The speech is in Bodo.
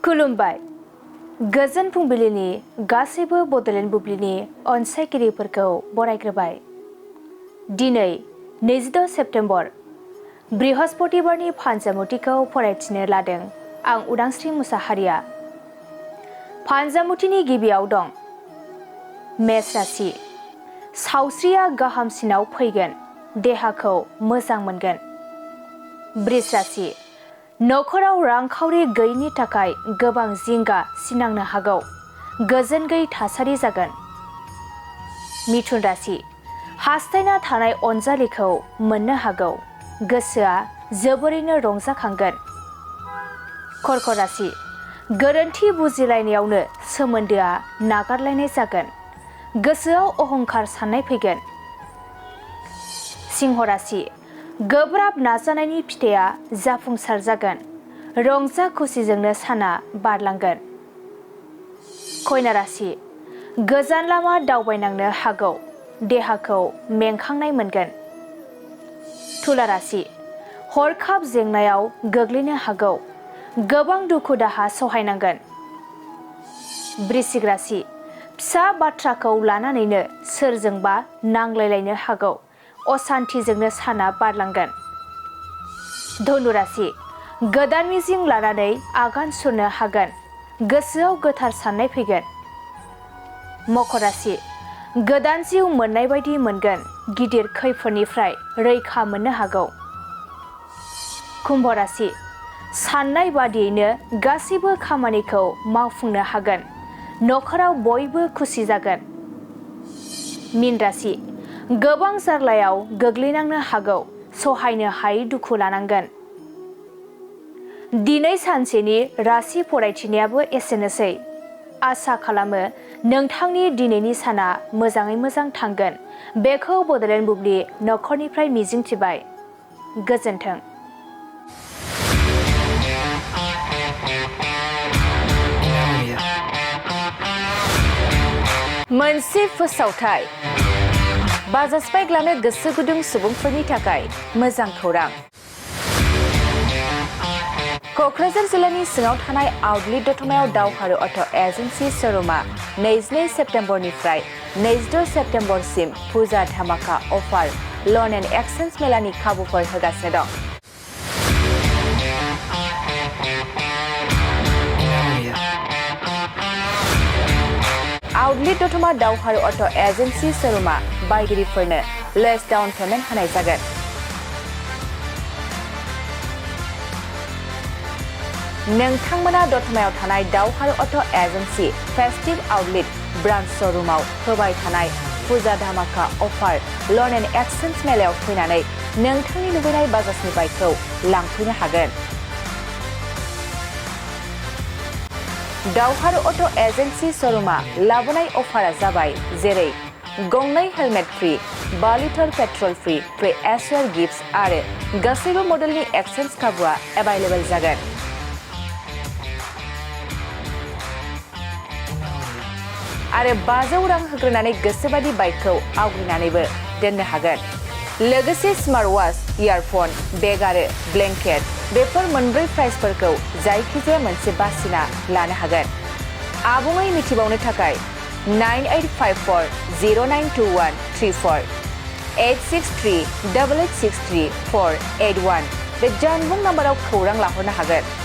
खुलुमबाय गोजोन फुंबिलिनि गासैबो बड'लेण्ड बुब्लिनि अनसायगिरिफोरखौ बरायग्रोबाय। दिनै 22 सेप्तेम्बर बृहस्पतिबारनि फानजामुथिखौ फरायथिनो लादों आं उदांस्रि मुसाहारिया। फानजामुथिनि गिबियाव दं मेष राशि। सावस्रिया गाहामसिनाव फैगोन, देहाखौ मोजां मोनगोन। बृष राशि। नखराव रांखावरि गैयिनि थाखाय गोबां जिंगा सिनांनो हागौ, गोजोन गैयै थासारि जागोन। मिथुन राशि। हास्थायना थानाय अनजालिखौ मोननो हागौ, गोसोआ जोबोरैनो रंजाखांगोन। कर्क राशि। गोरोन्थि बुजिलायनायावनो सोमोन्दोआ नागारलायनाय जागोन, गोसोआव अहंखार साननाय फैगोन। सिंह राशि। गोब्राब नाजानायनि फिथाइया जाफुंसार जागोन, रंजा खुसिजोंनो साना बारलांगोन। कन्या राशि। गोजान लामा दावबायनांनो हागौ, देहाखौ मेंखांनाय मोनगोन। तुला राशि। हरखाब जेंनायाव गोग्लैनो हागौ, गोबां दुखु दाहा सहायनांगोन। वृश्चिक राशि। फिसा बाथ्राखौ लानानैनो सोरजोंबा नांलायलायनो हागौ, असान्थिजोंनो साना बारलांगोन। धनु राशि। गोदान मिजिं लानानै आगान सुरनो हागोन, गोसोआव गोथार साननाय फैगोन। मकर राशि। गोदान जिउ मोननाय बायदि मोनगोन, गिदिर खैफोदनिफ्राय रैखा मोननो हागौ। कुम्भ राशि। साननाय बादियैनो गासैबो खामानिखौ मावफुंनो हागोन, नखराव बयबो खुसि जागोन। मीन राशि। गोबां जार्लायाव गोग्लैनांनो हागौ, सहायनो हायै दुखु लानांगोन। दिनै सानसेनि राशि फरायथिनायाबो एसेनोसै। आसा खालामो नोंथांनि दिनैनि साना मोजाङै मोजां थांगोन, बेखौ बड'लेण्ड बुब्लि नखरनिफ्राय मिजिंथिबाय। गोजोन्थों। मोनसे फोसावथाय। बाजाज बाइक लानो गोसो गुदुं सुबुंफोरनि थाखाय मोजां खौरां। क'क्राझार जिल्लानि सिङाव थानाय आउटलेट दतमायाव दावहारु अट' एजेन्सि श'रुमआ 22 सेप्तेम्बरनिफ्राय 22 सेप्तेम्बरसिम फुजा धामाका अफार ल'न एन्ड एक्सचेन्ज मेलानि खाबुफोर होगासिनो दं। आउटलेट दतमा दावहारु अट' एजेन्सि श'रुमआ बायगिरिफोरनो लेस डाउन पेमेन्ट होनाय जागोन। नोंथांमोना दतमायाव थानाय दावहारु auto' agency festive outlet branch श'रुमआव होबाय थानाय फुजा धामाका अफार ल'न एन्ड एक्सचेन्ज मेलायाव फैनानै नोंथांनि लुबैनाय बाजाजनि बाइकखौ लांफैनो हागोन। दावहारु अट' एजेन्सि श'रुमआ लाबोनाय अफारा जाबाय जेरै गंनै helmet free, 5 litre petrol free, free assured gift आरो गासैबो मडेलनि एक्सचेन्ज खाबुआ एभाइलेबल जागोन। आरो 500 रां होग्रोनानै गोसोबादि बाइकखौ आवग्रिनानैबो दोननो हागोन। लोगोसे स्मार्ट वाच, इयारफन, बेग आरो ब्लेंकेट बेफोर मोनब्रै प्राइसफोरखौ जायखिजाया मोनसे बासिना लानो हागोन। आबुङै मिथिबावनो थाखाय 9854 0921 34 863 8863 481 बे जानबुं नाम्बाराव खौरां लाहरनो हागोन।